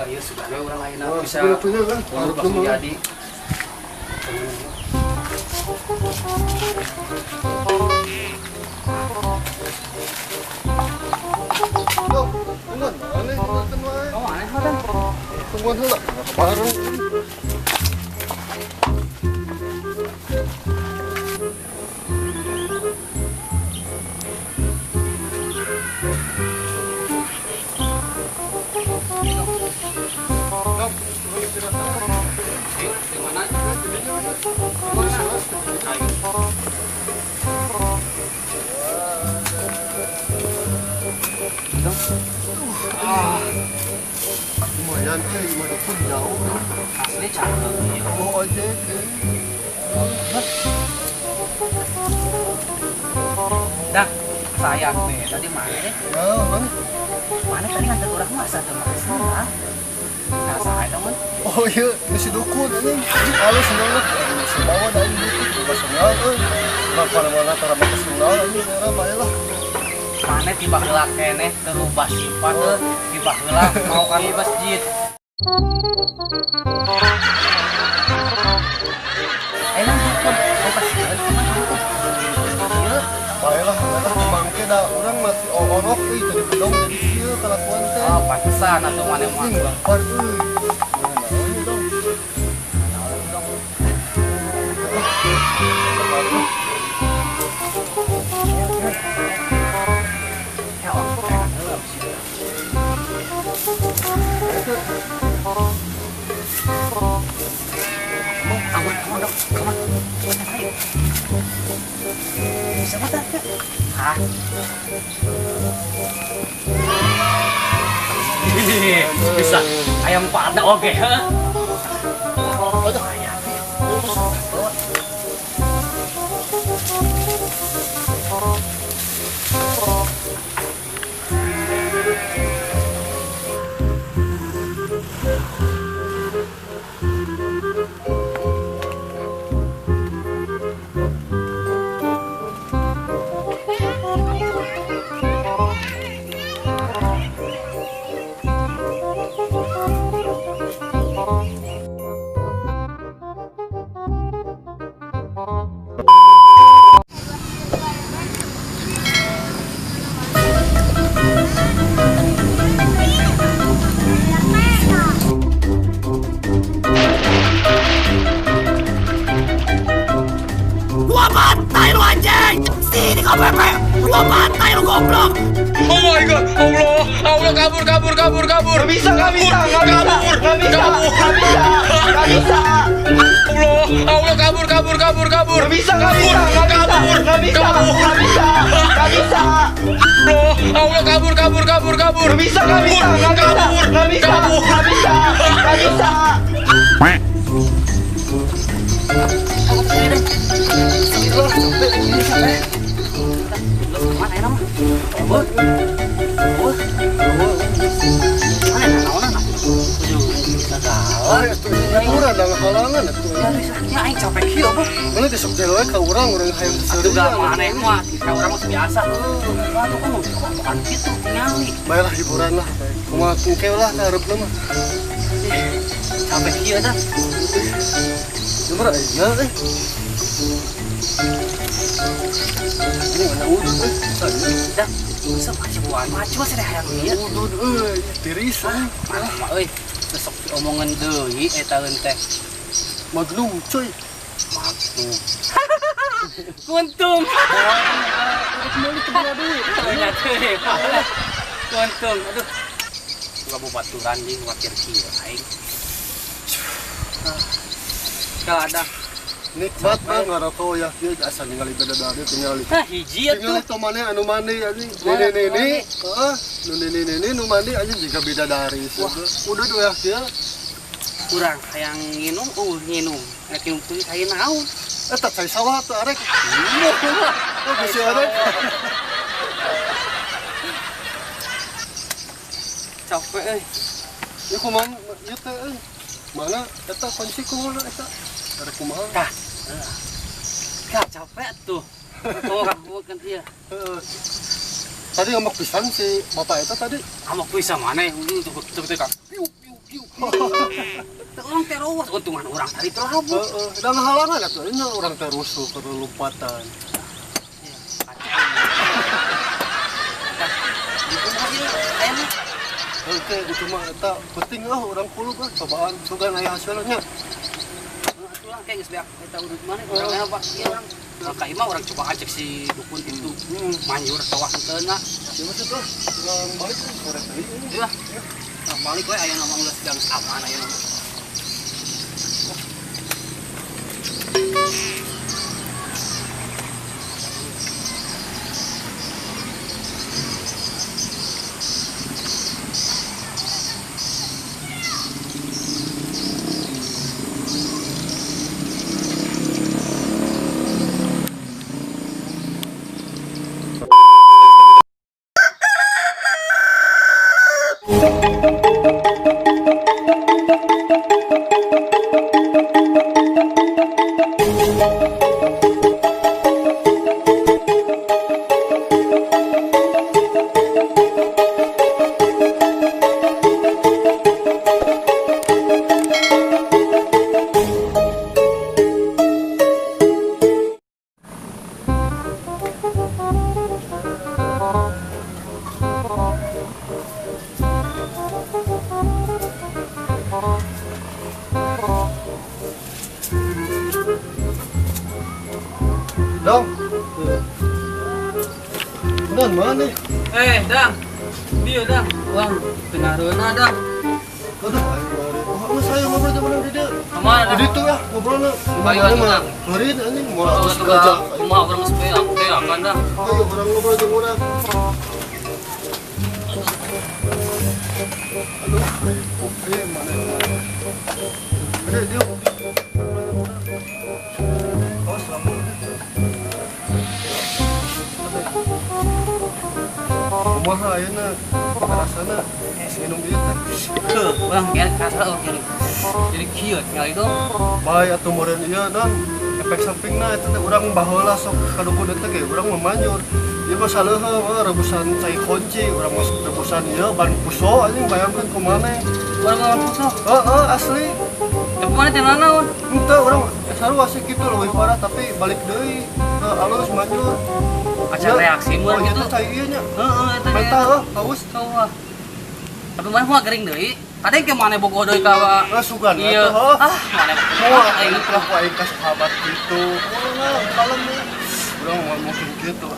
Buka ieu sudah we urang ayeuna bisa. Langsung jadi. Oh, aneh mah. Tungguan heula, bareng. Lumayan eh, gimana pun jauh. Asli cakep. Oh aja. Dah, sayang deh. Tadi mana deh? Ya, mana? Mana tadi nganter orang masa tuh mas? Nah, saya dong. Oh iya, ini si dukun ini. Halus banget. Ini si bawa dari dukun juga senang. Nah, mana-mana cara makan senang ini merah baiklah. Mana tiba heula keneh terubah sifat tiba heula mau kami masjid. Enak dukun, kasihan sama dukun. Ieu baiklah, baiklah mangke da urang mati orok euy tadi bedong jadi kieu kalakuan teh. Oh, pantesan atuh maneh mah. Lapar euy. Naon dong? Naon dong? Aman, aman dong, aman. Ayo. Bisa mata enggak? Hah? Bisa. Ayam pada oke, heh. Ayam. Gua bantai lu anjing! Sini kau Pepe! Gua bantai lu goblok! Oh my god, Allah, Allah kabur, kabur, kabur, kabur. Gak bisa, gak bisa, gak bisa, gak bisa, gak bisa, gak bisa. Allah, Allah kabur, kabur, kabur, kabur. Gak bisa, gak bisa, gak bisa, gak bisa, gak bisa, gak bisa. Allah, Allah kabur, kabur, kabur, kabur. Gak bisa, gak bisa, gak bisa, gak bisa, gak bisa, gak bisa. Mana besok jalan ke orang orang hayang Atuh gak maneh mah, ka urang mah biasa. Waduh kan bukan kitu tingali. Baiklah hiburan lah. Kumaha tungkew lah kaharepna mah. Capek kieu dah. Nomor ayeuna euy. Ini mana udud euy? Dah, bisa macuan, macu sih hayang ieu. Udud euy, tiris euy. Maneh mah euy, besok diomongan deui eta teh. Maglum cuy. Maklum. Kuntung. Kuntung. Aduh. Enggak mau baturan jeung wakir kieu aing. Kalau ada nikmat mah ngarokok ya kieu asa ningali beda-beda tingali. Hah, hiji atuh. Tingali teh maneh anu mandi anjing. Nini-nini, heeh, nu nini-nini nu mandi anjing jiga bidadari. Udah ya kieu. Kurang hayang nginum, nginum. Rek nginum teh hayang naon? Eta cai sawah teh arek. Oh, bisi arek. Capek euy. Ieu kumaha ieu teh euy? Mana eta kunci kumaha eta? Arek kumaha? Tah. Kah capek tuh. Oh, kan ieu. Heeh. Tadi ngambek pisan si bapak eta tadi. Ngambek pisan maneh tuh tuh teh. Piu piu piu. Teu urang teh ruwes, untungan urang tadi teh labuh. Heeh, da ngahalangan atuh nya urang teh rusuh keur lompatan. Ya, kacau. Tah, dikumaha ieu aya mah? Oke, itu mah eta penting lah urang kulub lah cobaan sugan aya hasilna nya. Atuh lah kayak geus beak eta urut mana urang aya Pak ieu urang. Urang ka imah urang coba ajek si dukun itu. Manjur atawa henteu na. Ya maksud lah, urang balik kan sore tadi. Iya. Nah, balik we aya nama geus geus aman aya nama. Dong. Bener mana? Eh, Dang. Dia, Dang. Uang tengareuna, Dang. Aduh, aing bari. Oh, saya ngobrol jeung urang di dieu. Kemana, Di Dang? ditu ya ngobrolna. Ayo, atuh, Dang. Heureun anjing moal Oh, geus tuh gajah. kumaha urang geus beak teh akan, Dang. Ayo urang ngobrol jeung urang. Aduh, kopi mana? Ada dia kopi. Oh, selamat. Kumaha ayeuna karasana minum ieu teh. Heuh, urang kieu kasar urang jadi. Jadi kieu tinggal itu. Bae atuh meureun ieu dan efek sampingna eta teh urang baheula sok ka dukun eta ge urang mah manjur. Ieu mah saleuheung mah rebusan cai kunci, urang mah rebusan ieu ban puso anjing bayangkeun kumaha. Urang ngelawan puso. Heeh, asli. Tapi mana teh nanaon? Henteu urang sarua sih kitu leuwih parah tapi balik deui. Heuh, alus manjur. Acan reaksi Oh, meureun ieu gitu. teh cai ieu nya. Heeh, eta ge. Mentah heuh, haus. Sawah. Tapi mana mah gering deui. Kadang ke mana bogoh deui ka Ah, sugan Iya. atuh heuh. Ah, mana Moal aing aing lah ku aing ka sahabat kitu. Moal lah, kalem we. Urang moal mungkin kitu.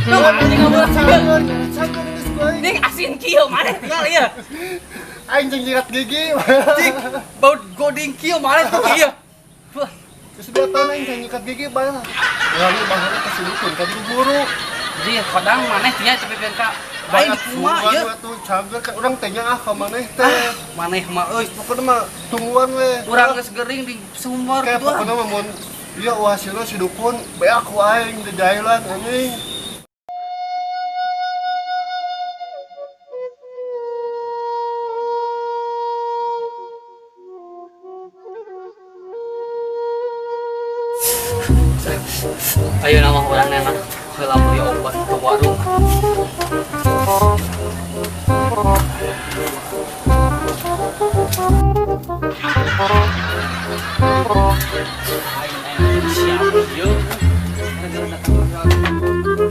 Duh, anjing ngobrol Cager, cager geus ku aing. Ini asin kieu mana tinggal ieu. Aing jeung jirat gigi. Cik, bau goding kieu mana tuh ieu. Wah, Geus 2 tahun aing teh nyikat gigi bae lah. Urang baheula ka si dukun ka di guru. Jadi kodang maneh tia tapi pengen ka aing kumaha ieu. Atuh cager ka urang teh nya ah ka maneh teh. Maneh mah euy, Pokona mah tungguan we. urang geus gering di sumur Kayak gitu ah. pokona mah mun ieu hasilna si dukun beak ku aing di jailan anjing. Ayo nama urang nenek heula beli obat ke warung. Aing aing siap ieu. Gara-gara datang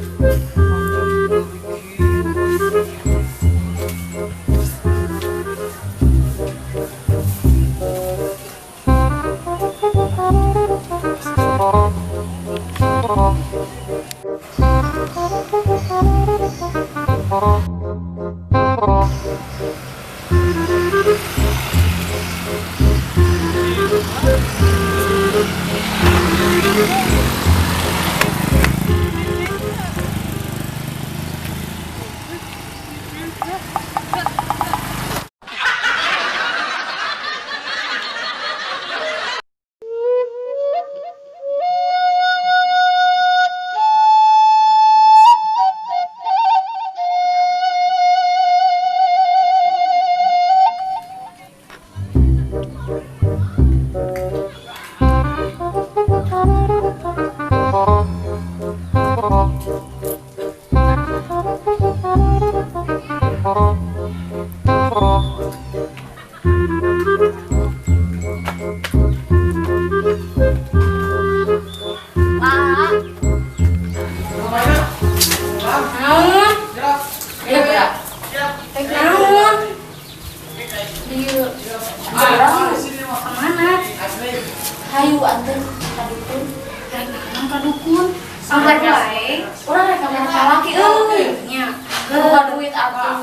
ka dukun. Anggar wae, urang rek ka mana salaki euy. Nya, Boga duit atuh.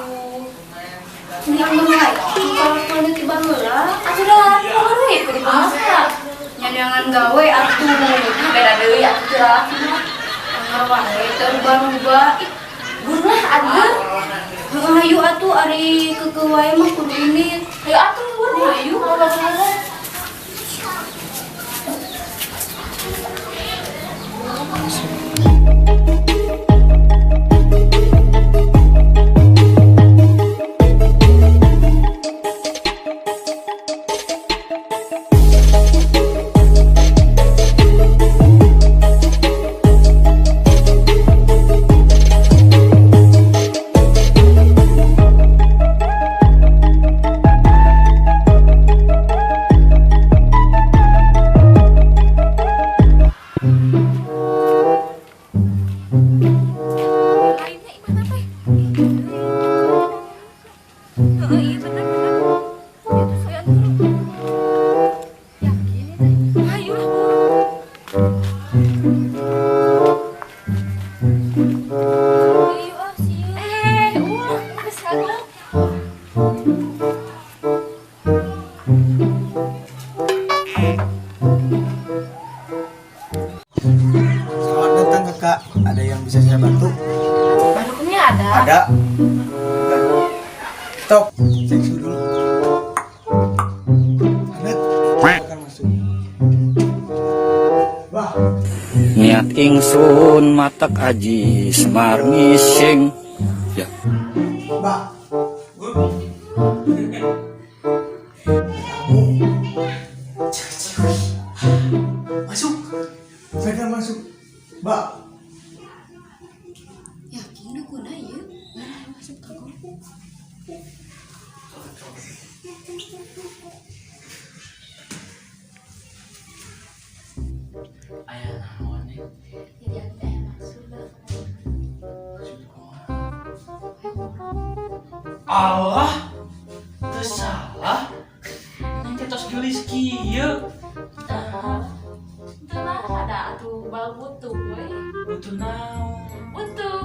Ini anggar wae. Kalau ti baheula, Atuh da lalaki boga duit kudu kumaha. Nyanyangan gawe atuh. Beda deui atuh ti lalaki mah. Anggar wae teu rubah-rubah. Ih, Bur lah atuh. Heeh, hayu atuh ari keukeuh wae mah kudu ini. Hayu atuh bur lah. Hayu. Kalau Lainnya imah teh. Heeh, iya bener bener. Ya tuh soyan dulu. Yakin ya teh. Hayu lah buru. Ayo ah sieun. Ulah geus kagok. Selamat datang, Kakak, ada yang bisa saya bantu? Dukunnya ada. Ada. Stop, cek suhu dulu. Hangat, akan masuk. Wah, Niat ingsun matak aji Semar ngising ya. Mbak. Kamu. Masuk. Saya masuk. Mbak. Yakin dukun ieu? Mana masuk kagok. Aya naon nih? Jadi aku teh maksud lah. Maksud kumaha? Allah, teu salah. Neng teh tos geulis kieu. Tah. Teu lah ada atuh bal butuh we. Butuh naon? Butuh.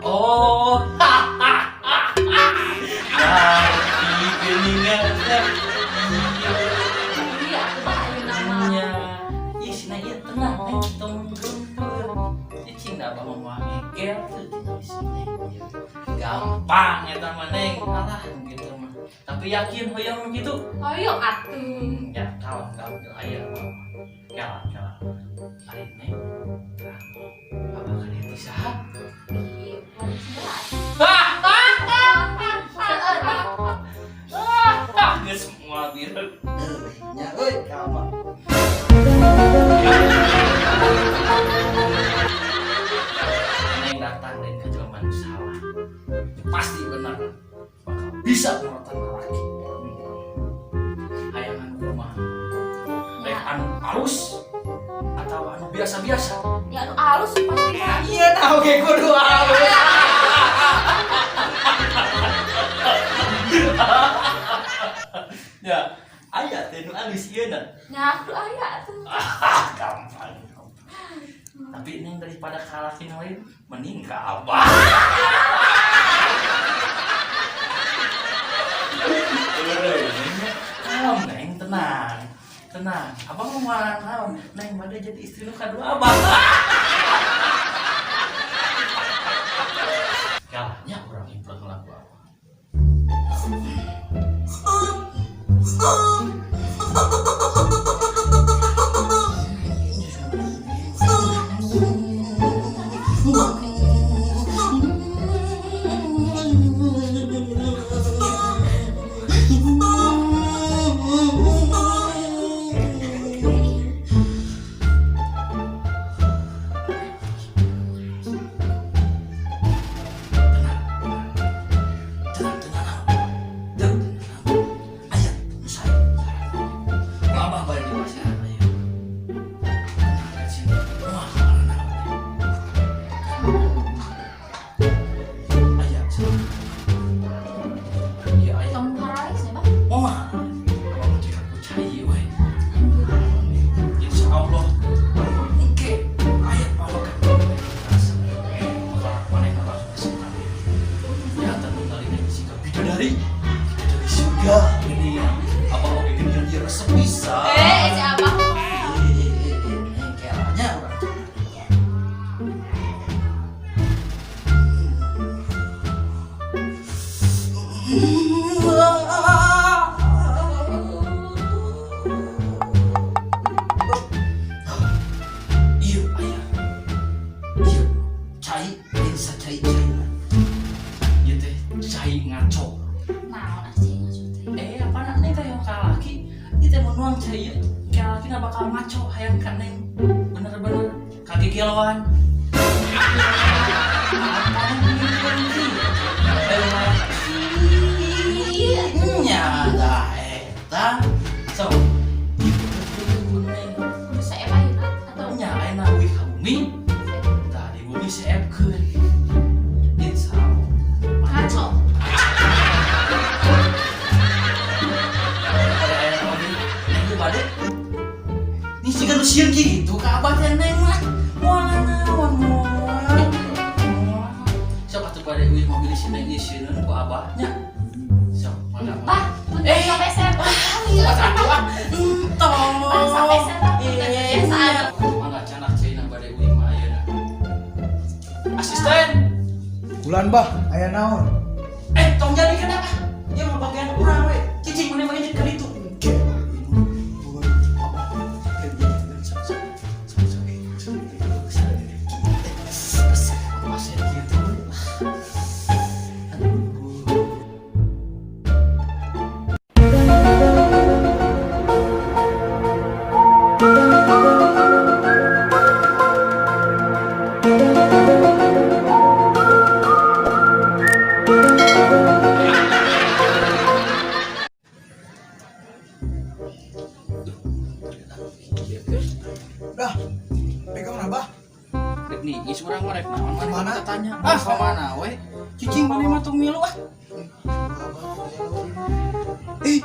Oh. Ngerti geuningan teh. Iya atuh bah ayeuna mah. Nya. Ih, sina ieu tenang neng, tong gempur. Cicing da abah mah moal ngegel teu tinggal di sini. Gampang eta mah, Neng. Alah, gitu mah. Tapi yakin hoyong nu kitu? Hoyong atuh. Ya, kalem kalem aya apa. Kalem kalem. Ari Neng. Tah, abah ka dieu ti saha? Di warung sebelah. Ah, geus moal bieu. Nya euy, ka apa? Neng datang dan ke jelema nu salah. Pasti benar bakal bisa morotan lalaki. Hayang anu kumaha? Rek anu alus atau anu biasa-biasa? Ya anu alus pasti mah. Iya, nah oke kudu alus. Ya, aya teh nu alus ieu na. Nya aku aya atuh. Ah, gampang. Gampang. Tapi Neng daripada ka laki nu lain, mending ka abah. Kalem, Neng, tenang. Tenang. Abah mau naon? Neng bade jadi istri nu kadua abah. Kalahnya urang implek lagu abah. bakal ngaco hayang ka Neng. Bener-bener kagegeloan. Nya dah eta. So, Kudu seep ayeuna atau nya ayeuna uih ka bumi. Tah di bumi seepkeun. Insya Allah. Ngaco. Ada aya oge. Neng teu bade. Ini siga nu sieun kitu ka abah teh Neng mah. Moal naon moal. Moal. Sok atuh bade uih mobil si Neng isieun ku abah nya. Sok mangga. Bah, punten Eh. sampai seep. Atuh ah. Entong. Bah, sampai seep punten biasaan. Mangga canak ceuna bade uih mah ayeuna. Asisten. Bulan bah, aya naon? Eh, tong jadi kenapa? Dia mau bagian urang we. Cicing mana bagian ka ditu. Dah, pegang nah bah. Rek nih, geus urang mah rek naon maneh Kemana? teu tanya. Ah, ka mana we? Cicing maneh mah tong milu ah. Ih,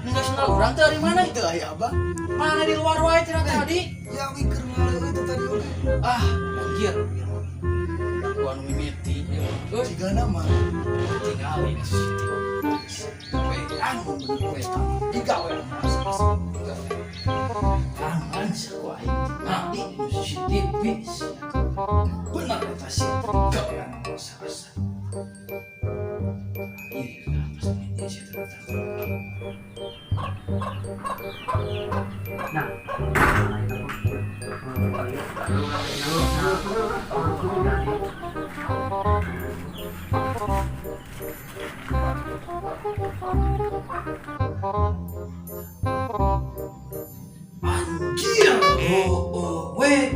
Enggak senal urang teh dari mana? itu aya abah. Mana di luar wae tina tadi? Ya mikir ngaleut itu tadi oge. Ah, anjir. Gua anu mimiti ieu mah. Euy, Cigana mah. tingali ka CCTV. We, anu bener we tah. Digawe anu. Tangan ku aing tingali di CCTV. Bener eta sih. Digawe anu masa-masa. Ih, pas mimiti sih ternyata. Nah, Anjir. Oh, oh, we.